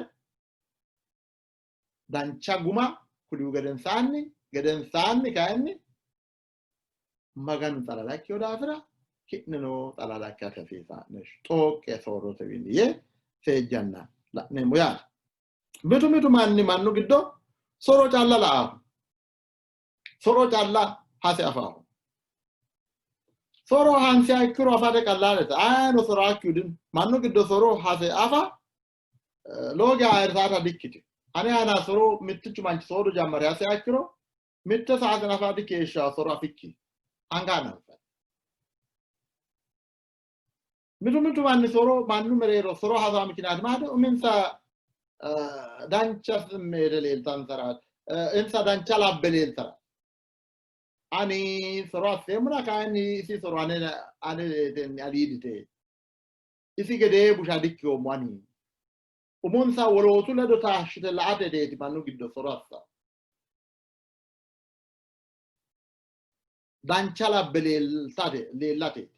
dancha guma kulihu gedensaanni gedensaanni kayinni Maganu xalala ikkino daafira ki'neno xalala ikkate hasiisanno xooqqe soorrotewiinni yee seejjanna la'neemmo yaate. Mitu mitu manni mannu giddo soro calla la'aahu soro calla hase afaahu soro hansiha ikkiro afate qallaalete ayino soraakkihu dino mannu giddo soro hase afa lowo geya ayirrisaata dikkitino. Ane aana soro mittichu manchi soodo jammare hasiha ikkiro mitte saate nafa dikeeshsha soro afikki anga hananfanni. Mitu mitu manni soro mannu mereero soro hasawa mikinaati maati uminsa dancha simmeete leeltansara insa dancha labbe leeltara ani soro asseemmona kayinni isi soro ane ane aliidite isi gedee busha dikkiyoommo ani. Umonsa wolootu ledo taashshite la''ate deeti mannu giddo soro assa. Dancha labbe leeltate leellateeti.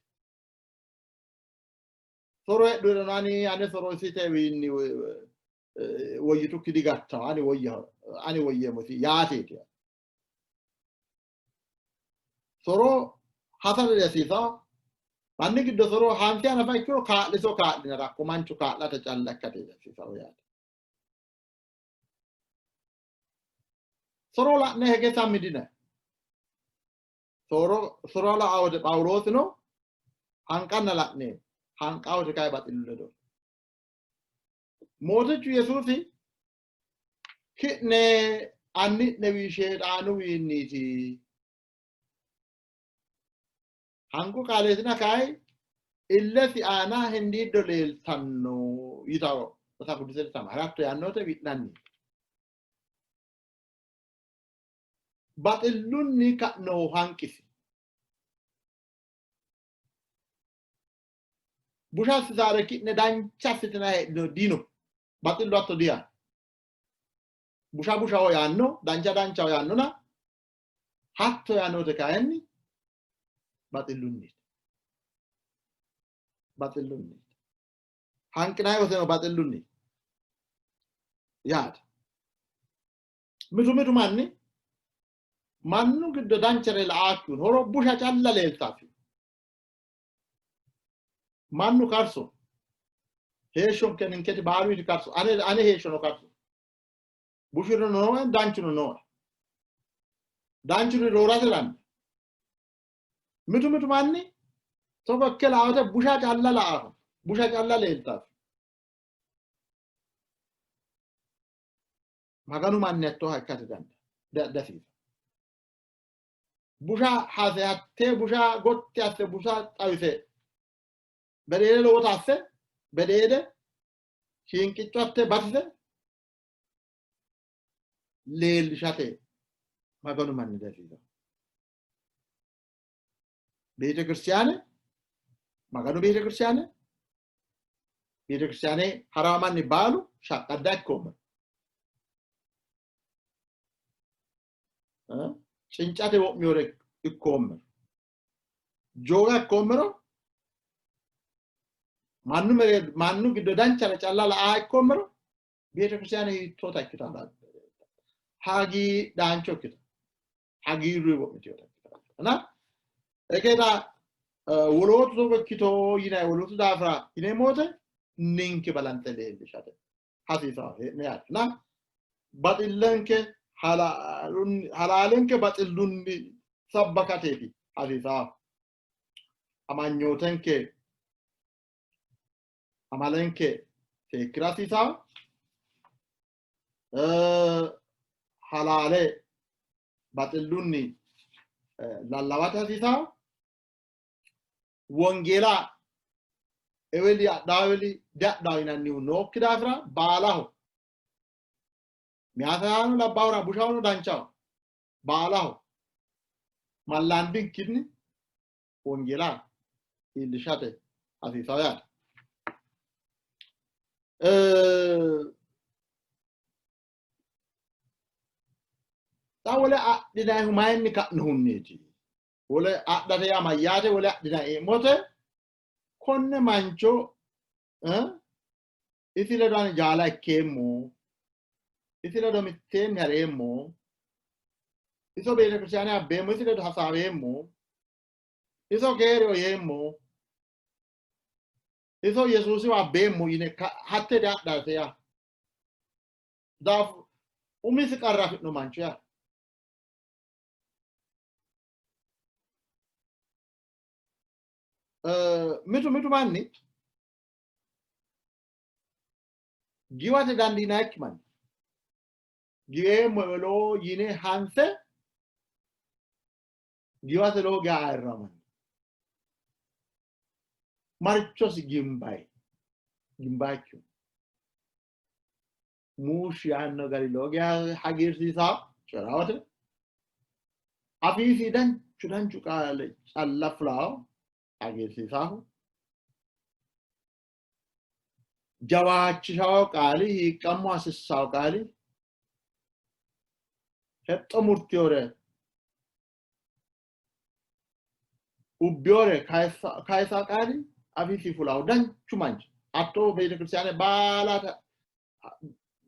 Soro heedhurono ani ane soro isitewiinni woyyitukki digattawo ani woyyaho ani woyyeemmo isi yaateeti. Soro hasate dihasiisawo. Manni giddo soro hansiha nafa ikkiro kaa'liso kaa'linara hakko manchu kaa'late calla ikkate dihasiisawo yaate. Soro la'ne hege sammi dina. Soro soro la'a wote Phaawuloosino hanqanna la'neemmo. Hanqa wote kayi baxillu ledo. Mootichu Yesuusi Ki'ne anni'newii Sheexaanuwiinniiti. Hanqu qaaleetina kayi illesi aana hindiiddo leeltanno yitawo Maxaafu Qidduusete tamaare hatto yaannote wi'nanni. Baxillunni ka'nohu hanqisi. Busha assitaare ki'ne dancha assitinanni heedhino dino. Baxillu hatto diyaanno. Busha bushaho yaanno, dancha danchaho yaannona hatto yaannote kayinni baxillunniiti. Baxillunniiti. Hanqinanni woteno baxillunni yaate. Mitu mitu manni mannu giddo danchare la'aakkihu horo busha calla leeltaati. Mannu karso heeshshonke ninketi baaluyti karso ane ane heeshshono karso bushuno nooe danchuno nooe danchuri roorate danna mitu mitu manni togo ikke laote busha calla la'aho busha calla leeltaati maganu manni hattooha ikkate danda dasiisa busha hase hattee busha gotti asse busha xawise bedeede lowota asse bedeede hiinqicco hatte batise leellishate maganu manni dasiisa beetekiristiyaane maganu beetekiristiyaane beetekiristiyaane haraa manni baalu shaqqadda ikkoommero cincate wo'miyore ikkoommero jooga ikkoommero mannu mereero mannu giddo danchare calla la''a ikkoommero beetekiristiyaane hiittoota ikkitanno hagiidhaancho ikkitanno hagiirru wo'miteyoota ikkitanno እና ekeeta wolootu togo ikkito yinanni wolootu daafira yineemmo wote ninke balanxe leellishate hasiisanno hee'ne yaate እና baxillenke halaalenke baxillunni sabbakateeti hasiisaa amanyootenke amalenke seekkira hasiisawo. Halaale baxillunni lallawate hasiisawo. Wongeela eweli adhawo eweli diadhawo yinannihu nookki daafira baalaho meyaatano labbaahura bushahono danchaho baalaho mallaandinkinni wongeela iillishate hasiisawo yaate. Xa wole adhinannihu mayinni ka'nohunniiti? Wole adhate yaa mayyaate? Wole adhinanni konne mancho isi ledo ani jaala ikkeemmo, isi ledo mitteenni hareemmo, iso beetekiristiyaane abbeemmo, isi ledo hasaaweemmo, iso keereho yeemmo, iso Yesuusiwa abbeemmo yine hatte diadhate yaa. Daafu umisi qarra afi'no mancho yaa. Mitu mitu manni giwate dandiinayikki manni giweemmo eweloo yine hanse giwate lowo geya ayirra manni marichosi gimbayi gimbayikkihu muushshi yaanno gari lowo geya hagiirsiisaa coyi'rawote afiisi danchu danchu qaale calla fulaawo hagiirsiisaahu jawaachishawo qaali hiiqqammo hasiissawo qaali hexxo murtiyore ubbiyore kayisa qaali afiisi fulaawo danchu manchi hatto beetekiristiyaane baala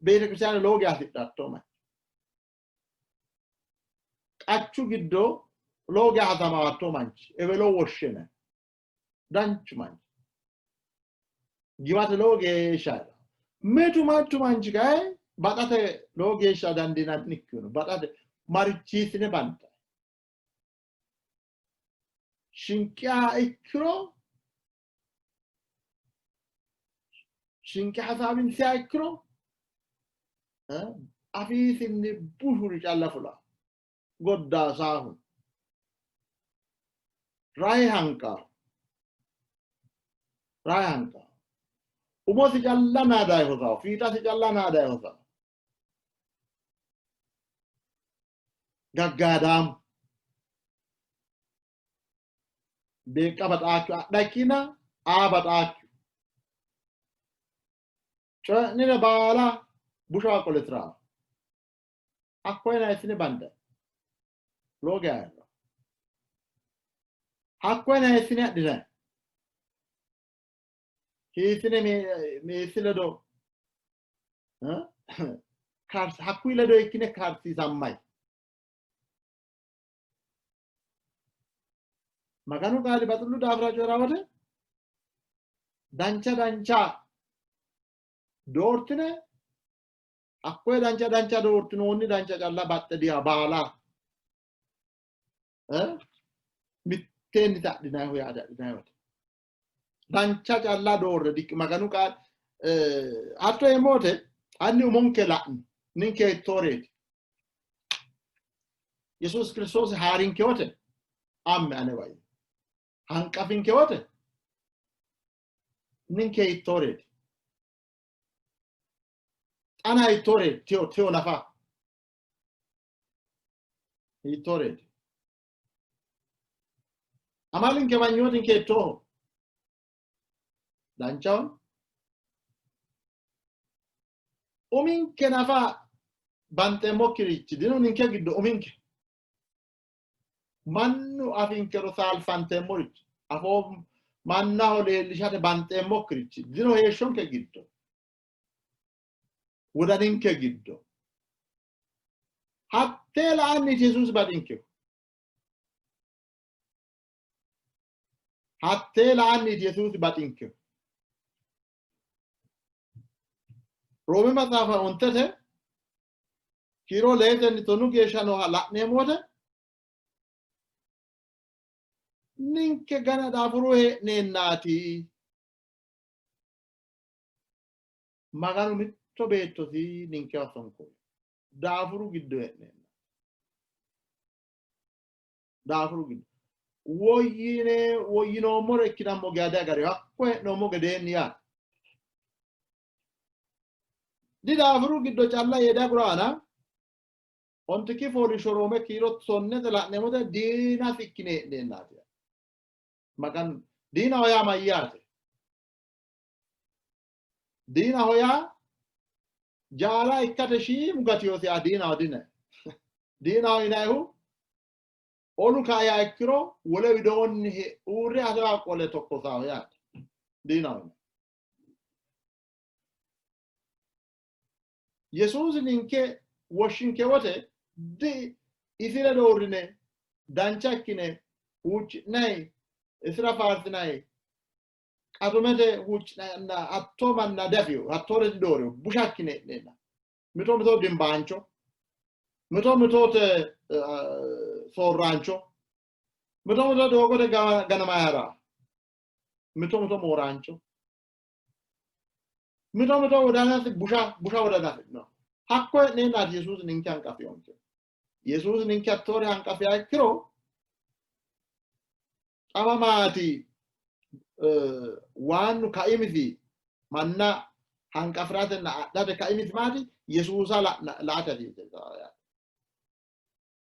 beetekiristiyaane lowo geya hasidhatto manchi qachu giddo lowo geya hasamawo hatto manchi ewelo woshshene danchu manchi giwate lowo geeshsha mitu manchu manchi kayi baxate lowo geeshsha dandiinannikkihu baxate marichiisine banta shinqiha ikkiro shinqi hasaawinsiha ikkiro afiisinni bushuri calla fula goddaasaahu rahe hanqaahu rahe hanqaahu umosi calla naadayi hosaho fiixasi calla naadayi hosaho gaggaadaamu beeqqa baxaakki adha ikkina aa baxaakki coyi'nire baala bushawa qolitira hakkoye naysine bande lowo geya ayirro hakkoye naysine adhine hiissine meessi ledo hakkuyi ledo ikkine karsiisammay Maganu qaali baxillu daafira coyi'ra wote dancha dancha doortine hakkoye dancha dancha doortinoonni dancha calla baxxe diya baala mitteenni adhinayihu yaate adhinayi wote dancha calla doorre dikki Maganu qaali hatto yeemmo wote hanni umonke la'no ninke hittooreeti Yesuus Kiristoosi haarinke wote amme anewa yii. Hanqafinke wote ninke hiittooreeti? Xana hiittooreeti? Tiyo tiyo nafa hiittooreeti? Amalinke manyootinke hiittooho? Danchaho? Uminke nafa banxeemmokkirichi dino ninke giddo uminke. Mannu afinkero saalfanteemmorichi afoo mannaho leellishate banxeemmokkirichi dino heeshshonke giddo wodaninke giddo. Hattee la'anniiti Yesuusi baxinkehu. Hattee la'anniiti Yesuusi baxinkehu. Roomi maxaafa ontete kiiro leetenni tonu geeshsha nooha la'neemmo wote ninke gana daafuru hee'neennaati. Maganu mitto beettosi ninkewa sonko. Daafuru giddo hee'neenna. Daafuru giddo. Woyyine woyyinoommore ikkinammo geya diagarino. Hakko hee'noommo gedeenni yaate. Didaafuru giddo calla yee diaguraana ontikki fooliishsho Roome kiiro tonnete la'neemmote diinasi ikkine hee'neennaati. Maganu diinaho yaa mayyaate? Diinaho yaa jaala ikkate shiimu gatiyoosi yaa diinaho dine. Diinaho yinannihu olu kaiha ikkiro wole widoonni uurre atewa qole tokkosaaho yaate. Diinaho yinanni. Yesuusi ninke woshshinke wote di isi ledo uurrine dancha ikkine huucci'nayi isira faarsinayi qatumete huucci'nanna hattoo manna diafino, hattoore didoorino, busha ikkine hee'neenna mito mito dimbaancho, mito mitote soorraancho, mito mito doogote ganamayi ha'ra, mito mito mooraancho, mito mito wodanasi busha busha wodana afidhino. Hakko hee'neennaati Yesuusi ninke hanqafiyonke. Yesuusi ninke hattoore hanqafiha ikkiro xamamaati waannu kaimisi manna hanqafiratenna adhate kaimisi maati? Yesuusa la''ate hasiissanno yaate.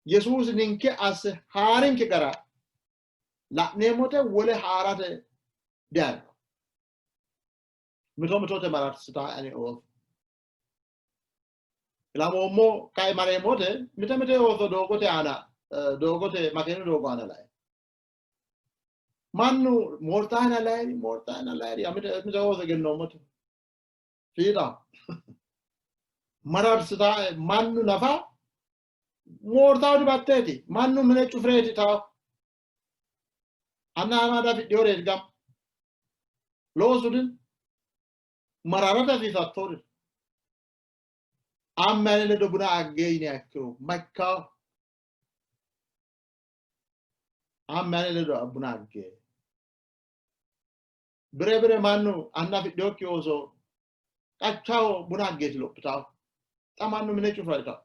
Yesuusi ninke asse haarinke gara la'neemmote wole haarate diayino. Mito mitote mararsita ani ooso. Ilamoommo kae mareemmote mite mite ooso doogote aana doogote makeenu doogo aana lae. Mannu moortaana lairi moortaana lairi mite mite ooso egennoommote. Fiixa mararsita mannu nafa moortawo dibatteeti mannu mine cufireeti tawo. Anna ama dafidhiyoreeti gam. Loosu din mararate hasiisattori. Amme ane ledo buna agge yiniha ikkiro maikkawo? Amme ane ledo buna agge. Bire bire mannu anna afidhinokki ooso qachaho buna aggeeti lophitawo. Xa mannu mine cufira itawo.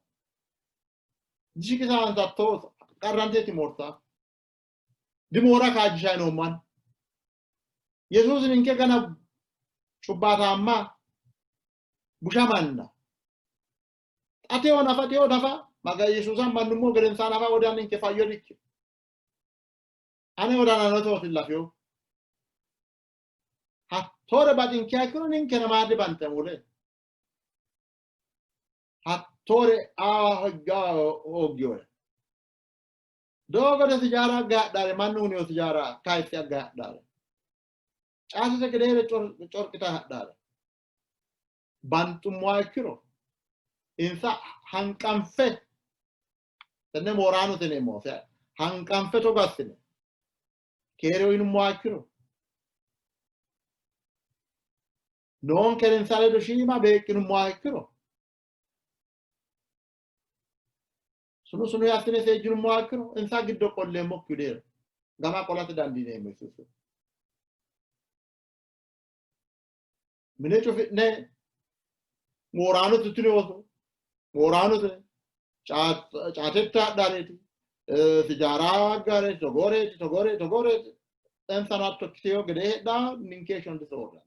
Dishiqisansatto qarranteeti moorta. Dimoora kaajjishayi noommo ani. Yesuusi ninke gana cubbaataamma busha manna. Xa teyo nafa teyo nafa maga Yesuusa mannummo gedensaa nafa wodaninke fayyo dikkino. Ane wodanano tootilla fiyo. Hattoore baxinkiha ikkiro ninkena maa dibanxeemmo wole. Hattoore aa hogga hooggiyore. Doogote sijaara agga hadhaare mannu huniyo sijaara kayisse agga hadhaare. Caatete gedeere corqita hadhaare. Banxummoha ikkiro insa hanqanfe tenne mooraanote yineemmo hanqanfe togo assine keereho yinummoha ikkiro noonkere insa ledo shiima beeqqinummoha ikkiro sunu sunu assine seejjinummoha ikkiro insa giddo qolleemmokkihu dieero gama qolate dandiineemmo Yesuusi. Mine cufi'ne mooraanote tini ooso mooraanote caatette hadhareeti sijaara aggaareeti togooreeti togooreeti togooreeti insano hatto ikkiteyo gede heedhaa ninke shonde soorran.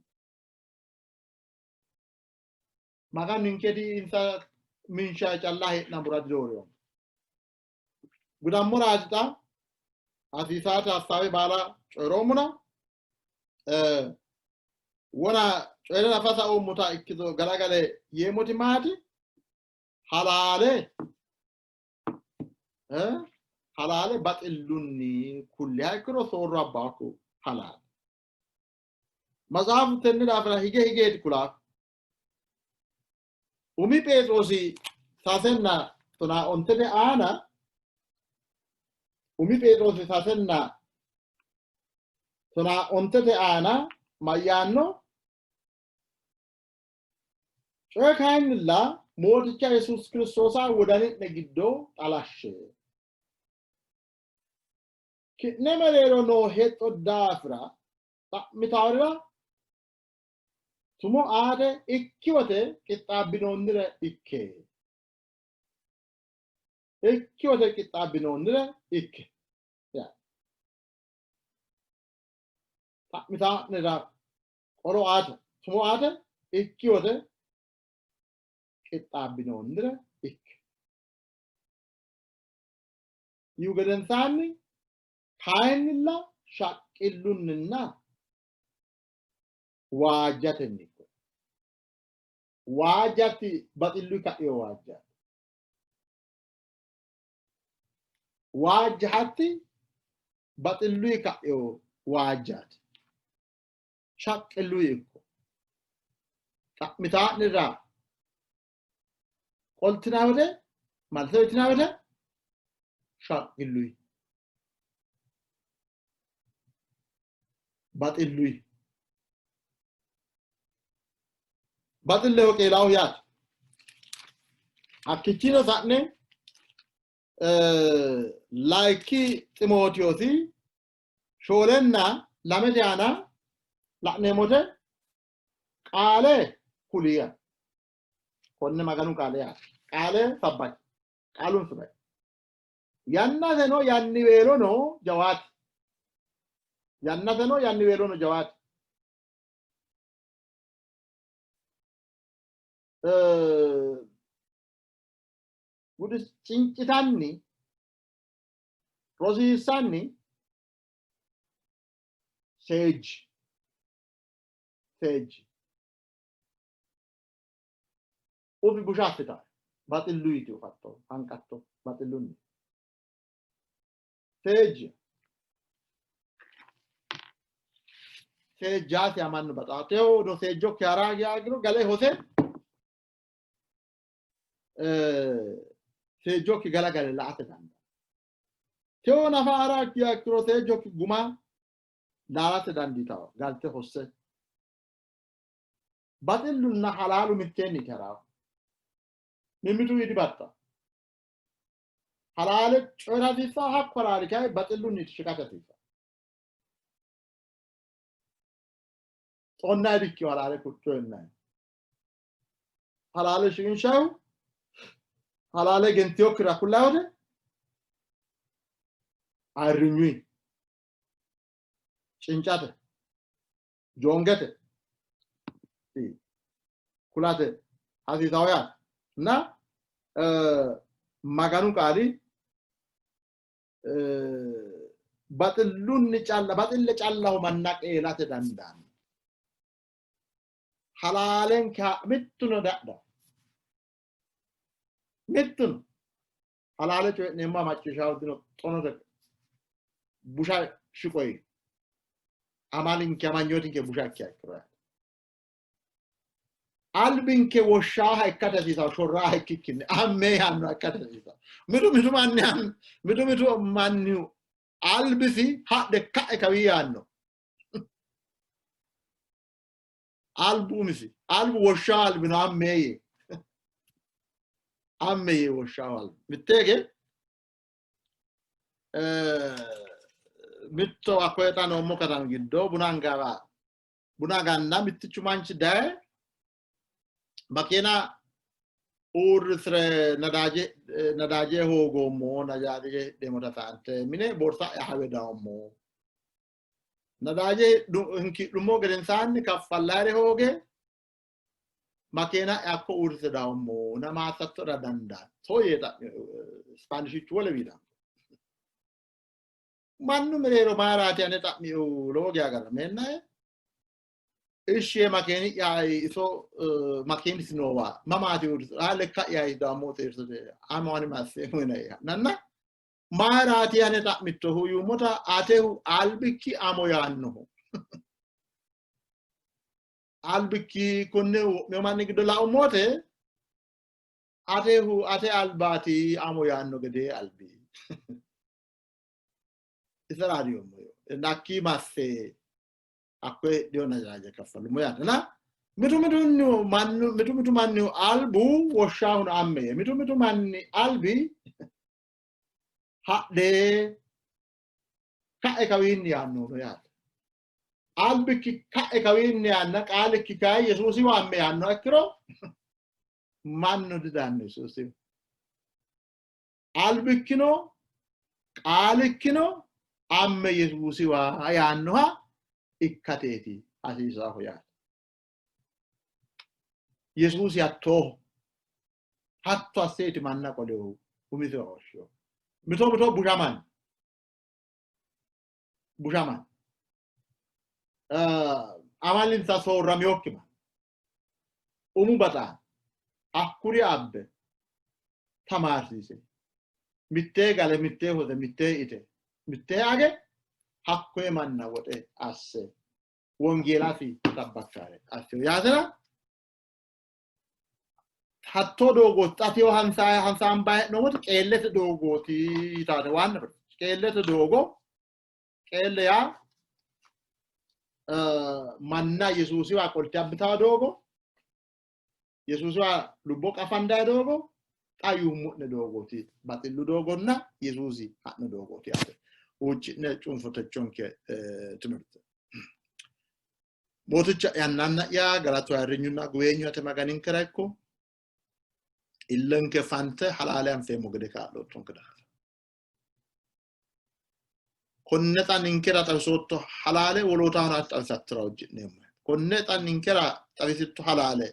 Maganu ninketi insa minsha calla hee'nammora didoorino. Gudammoraati xa hasiisaate hassaawe baala coyi'roommona wona coyi're nafa saoommota ikkito galagale yeemmoti maati? Halaale halaale baxillunni kulliha ikkiro soorro abbaakku halaale. Matsaafu tenne daafira hige higeeti kulaa. Umi Pheexiroosi sasenna tonaa ontete aana umi Pheexiroosi sasenna tonaa ontete aana mayyaanno? Coye kayinnilla Mooticha Yesuusi Kiristoosa wodani'ne giddo xalashshe. Ki'ne mereero noo hexxo daafira xa'mitaworira Tumo aate ikki wote qixxaabbinoonnire ikke. Ikki wote qixxaabbinoonnire ikke. Xa'mitaa'nera qolo aate tumo aate ikki wote qixxaabbinoonnire ikke. Yihu gedensaanni kayinnilla shaqqillunninna waajjatenni ikko. Waajjatti baxillu ka'yo waajjaati. Waajja hatti baxillu ka'yo waajjaati. Shaqqillu ikko. Xa'mitaa'nirra qoltinaa wote malte uyitinaa wote shaqqilluyi baxilluyi baxilleho qeelaahu yaate. Hakkichino sa'ne layikki Ximootewoosi 4 እና 2 aana la'neemmote qaale kuliya konne Maganu qaale yaate. Qaale sabbaki qaalun sibaki yannateno yanniweelono jawaati. Yannateno yanniweelono jawaati. Gudis cincitanni rosiissanni seejji seejji ufi busha assita baxillu yiti ufatto hanqatto baxillunni seejji seejjaasi amannu baxaateho no seejjokki haraa yaagiro gale hose seejjokki gala gale la''ate dandaanno. Tewo nafa ha'ra ikkiha ikkiro seejjokki guma laalate dandiitanno galte hosse. Baxillunna halaalu mitteenni ha'ranno. Mimmituwi dibaxxanno. Halaale coyi'ra hasiissanno, hakku halaali kayi baxillunni shiqate hasiissanno. Xonnay dikkino halaale coyi'nanni. Halaale shiqinshahu halaale egentinokkira kullayi wote ayirrinyuyi cincate joongete kulate hasiisawo yaate እና Maganu qaali baxillunni calla baxille callaho manna qeelate dandaanno. Halaalenke mittuno dadha mittuno halaale coyi'neemmoha macciishshahu dino xonote busha shiqoyi amalinke amanyootinke busha ikkiha ikkiro yaate. Albinke woshshaaha ikkate hasiisawo shorraaha ikkikkinni amme yaannoha ikkate hasiisawo. Mitu mitu manni mitu mitu manni albisi hadhe ka'e kawii yaanno. Albu umisi albu woshshaa albino amme yee amme yee woshshaa albi mitteege mitto hakkoye xa noommo katami giddo buna angawa buna aganna mittichu manchi daye makeena uurrisire nadaaje nadaaje hoogoommo nadaaje hidheemmota saante mine borsa'ya hawe dawommo Nadaaje hinkiidhummo gedensaanni kaffallayre hooge makeena'ya hakko uurrise dawommo nama assattora dandaatto yee xa'mi Ispanishichu wole wiida. Mannu mereero mayiraati ane xa'miu lowo geya garameennae ishshi yee makeeni'ya iso makeenisi noowa mamaati uurrise lekka'ya dawommo xeertote amo ani masseemmo yinae ha'nanna Mayiraati ane xa'mittohu yuummota atehu albikki amo yaannoho. Albikki konne wo'mino manni giddo laummote atehu ate albaati amo yaanno gede albi. Isera diyoommo nakki masse hakkoye hidhiyonna jaaje kaffalummo yaate. Na mitu mitu mannu mitu mitu manni albu woshshahuno amme mitu mitu manni albi hadhe ka'e kawiinni yaannono yaate. Albikki ka'e kawiinni yaanna qaalikki kayi Yesuusiwa amme yaannoha ikkiro mannu didaanno Yesuusiwa. Albikkino qaalikkino amme Yesuusiwa yaannoha ikkateeti hasiisaahu yaate. Yesuusi hattooho. Hatto asseeti manna qolehu umisiwa woshshiho. Mito mito busha manna. Busha manna. Amalinsa soorramiyokki manna. Umu baxaano. Hakkuri abbe tamaarsiise. Mittee gale, mittee hose, mittee ite, mittee age hakkoye manna woxe asse wongeelasi sabbakkaare assino yaatera hattoo doogooti xateyo hansaambaa hee'noommoti qeellete doogooti yitaate waanna qeellete doogo qeelle yaa manna Yesuusiwa qolte abbitaa doogo Yesuusiwa lubbo qafandaa doogo xa yuummo'ne doogooti baxillu doogonna Yesuusi ha'no doogooti yaate huucci'ne cunfo techonke timirte. Mooticha yannanna'ya galatu ayirrinyunna guweenyu ate Maganinkera ikko illenke fante halaale anfeemmo gede kaa'loottonke daafira. Konne xa ninkera xawisootto halaale wolootahono ati xawisattora hojji'neemmo. Konne xa ninkera xawisitto halaale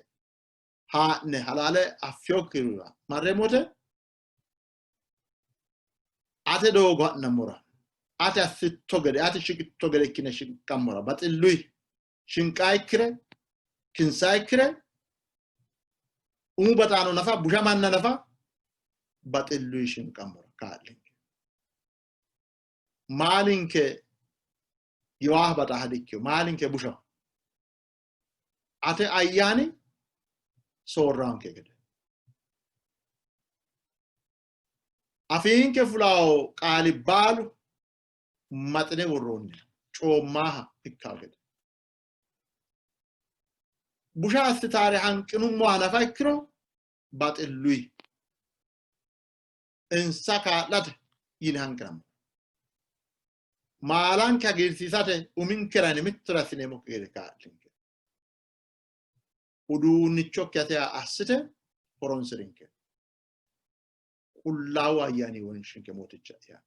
haa'ne halaale affinokkirira marreemmo wote ate doogo ha'nammora ate assitto gede ate shiqitto gede ikkine shinqammora baxilluyi shinqaayikkire kinsaayikkire umu baxaano nafa busha manna nafa baxilluyi shinqammora kaa'linke. Maalinke giwaaha baxaaha dikkino maalinke bushaho. Ate ayyaani soorraanke gede. Afiinke fulawo qaali baalu maxine worroonni coommaaha ikkaa gede. Busha assitaare hanqinummoha nafa ikkiro baxilluyi insa kaa'late yine hanqinammo. Maalanke hagiirsiisate uminkera yine mitture assineemmokki gede kaa'linke. Uduunnichokki ateha assite horonsirinke. Qullaawu ayyaani wonshinke Mooticha'ya.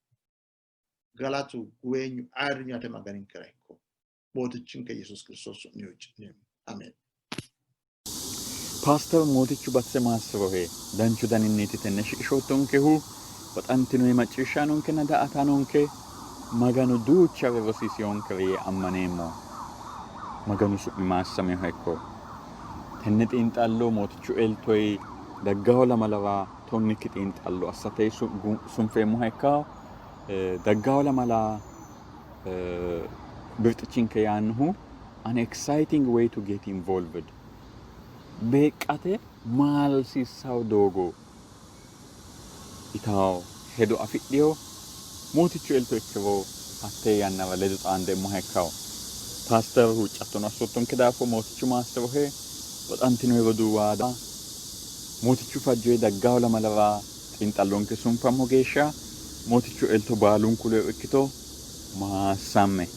Galatu, guweenyu, ayirrinyu ate Maganinkera ikko. Mootichinke Yesuus Kiristoos su'minni huucci'neemmo. Ameen. Paaster Mootichu batise maassirohe. Danchu daninniiti tenne shiqishoottonkehu. Baxantinori macciishshaanonkenna daa''ataanonke Maganu duuchare rosiisinonkere yee ammaneemmo. Maganu su'mi maassaminoha ikko. Tenne xiinxallo Mootichu eltoyi daggaho lamalara tonnikki xiinxallo assate sunfeemmoha ikkanno. Daggaho lamala birxichinke yaannohu An exciting way to get involved beeqqate maalsiissawo doogo yitawo hedo afidhino. Mootichu elto ikkiro hattee yannara ledo xaandeemmoha ikkanno. Paaster huuccattono assoottonke daafo Mootichu maassirohe. Baxantinori roduuwa Mootichu fajjoyi daggawo lamalara xiinxallonke sunfammo geeshsha Mootichu elto baalunku ledo ikkito. Maassamme.